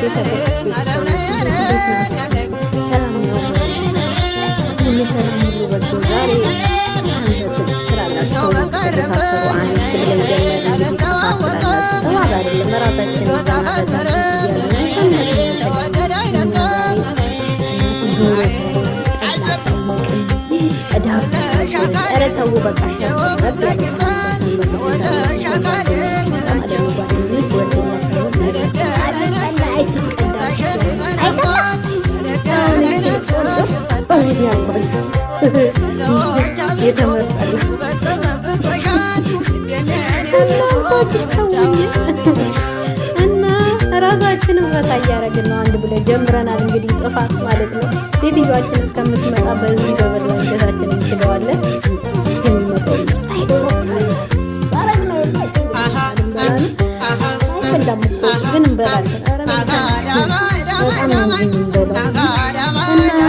ውድ ቤተሰቦች፣ ሰላም ነው? ሁሉ ሰላም፣ ሁሉ በጎ። ዛሬ ሰንበት ትላላችሁ፣ ተሳሰሩ፣ አንድ ብለን ጀመርን። እንግዲህ ጥፋት ትላላችሁ፣ ጥፋት አይደለም፣ ራሳችንን እያልን ሰንበት። ዶሮ ዳቦ፣ ኧረ ተው በቃ። እና ራሳችንን ፈታ እያደረግን ነው። አንድ ብለን ጀምረናል እንግዲህ ጥፋት ማለት ነው። ሴትዮዋችን እስከምትመጣ በዚህ በበላ እንጀታችን እንችለዋለን። የሚመጣው አይበላም እኮ ግን እንበላለን። ኧረ በጣም ነው የምንበላው እና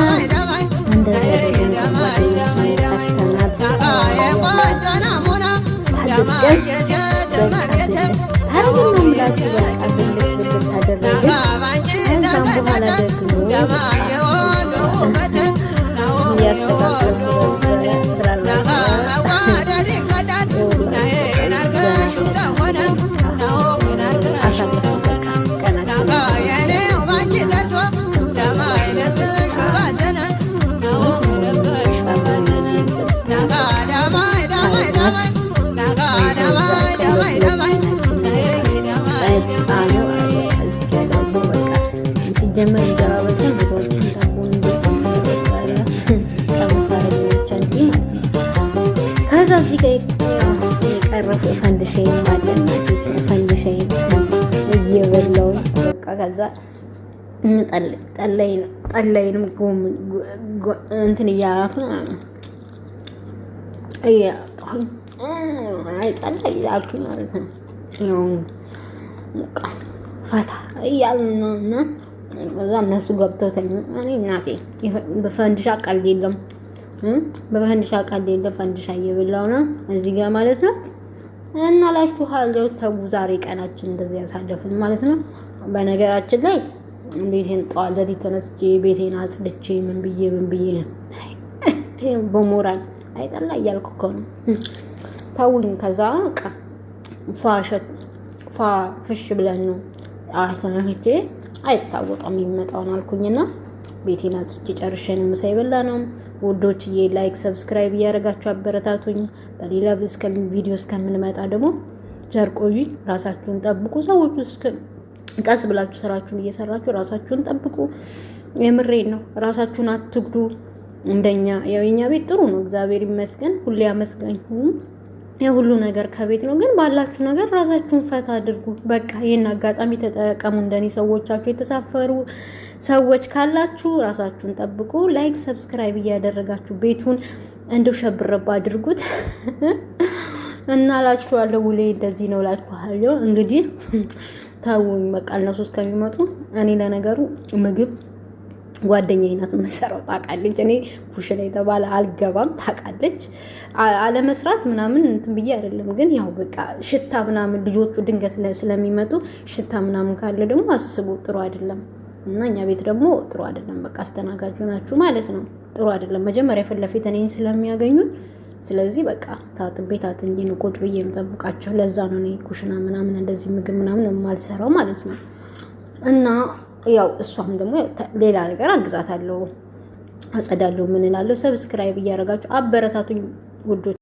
እንደዚህ አድርገን ጓደኞችን ጠርተናት አድርገን ነው የምላችሁ። በቃ ብልት ብልት አደረግን። ከዛም በኋላ ደግሞ እያስተካከልኩ ነበረ ትላላችሁ። አሳለፍን በቃ ቀናችን። ሲጀመር እንጀራ በልተን ብዙዎችን ዳቦን ነበረ ማለት ነው። ከዛ እዚህ ጋር የቀረፉ ፈንድሻይም አለ፣ ፈንድሻይን እየበላው በቃ ከዛ ጠላይንም እንትን እያልኩ ጠላ እያልኩኝ ማለት ነው። ፈታ እያልን ነው እና ከዛ እነሱ ገብተው ተኙ። እኔ እናቴ በፈንድሻ ቀልድ የለም፣ በፈንድሻ ቀልድ የለም። ፈንድሻ እየበላው ነው እዚህ ጋር ማለት ነው። እና እላችኋለሁ ተው፣ ዛሬ ቀናችን እንደዚህ ያሳለፍን ማለት ነው። በነገራችን ላይ ቤቴን ጠዋት ሌሊት ተነስቼ ቤቴን አጽድቼ ምን ብዬ ምን ብዬ በሞራል አይጠላ እያልኩ እኮ ነው። ታውኝ ከዛ ፋሸት ፋ ፍሽ ብለን ነው ተነስቼ አይታወቅም የሚመጣውን አልኩኝና ቤቴን አጽድቼ ጨርሼ ነው ምሳ የበላ ነው። ውዶችዬ like፣ subscribe እያደረጋችሁ አበረታቱኝ። በሌላ ቪዲዮ እስከምንመጣ ደግሞ ቸር ቆዩ። ራሳችሁን ጠብቁ። ሰዎቹ ቀስ ብላችሁ ስራችሁን እየሰራችሁ ራሳችሁን ጠብቁ። የምሬን ነው። ራሳችሁን አትጉዱ። እንደኛ ያው የኛ ቤት ጥሩ ነው፣ እግዚአብሔር ይመስገን። ሁሌ አመስጋኝ ሁኑ። የሁሉ ነገር ከቤት ነው። ግን ባላችሁ ነገር ራሳችሁን ፈታ አድርጉ። በቃ ይህን አጋጣሚ ተጠቀሙ። እንደኔ ሰዎቻችሁ የተሳፈሩ ሰዎች ካላችሁ ራሳችሁን ጠብቁ። Like፣ subscribe እያደረጋችሁ ቤቱን እንደው ሸብረባ አድርጉት እና እላችኋለሁ። ውሌ እንደዚህ ነው እላችኋለሁ። እንግዲህ ተውኝ በቃ እነሱ እስከሚመጡ። እኔ ለነገሩ ምግብ ጓደኛዬ ናት የምትሰራው፣ ታውቃለች። እኔ ኩሽና የተባለ አልገባም፣ ታውቃለች። አለመስራት ምናምን እንትን ብዬ አይደለም፣ ግን ያው በቃ ሽታ ምናምን ልጆቹ ድንገት ስለሚመጡ ሽታ ምናምን ካለ ደግሞ አስቡ፣ ጥሩ አይደለም። እና እኛ ቤት ደግሞ ጥሩ አይደለም። በቃ አስተናጋጁ ናችሁ ማለት ነው። ጥሩ አይደለም። መጀመሪያ ፊት ለፊት እኔን ስለሚያገኙን፣ ስለዚህ በቃ ታጥቤ ታጥኜ ነው ቁጭ ብዬ የምጠብቃቸው። ለዛ ነው እኔ ኩሽና ምናምን እንደዚህ ምግብ ምናምን የማልሰራው ማለት ነው። እና ያው እሷም ደግሞ ሌላ ነገር አግዛታለሁ፣ አጸዳለሁ፣ ምን እላለሁ። Subscribe እያደረጋችሁ አበረታቱኝ ውዶች።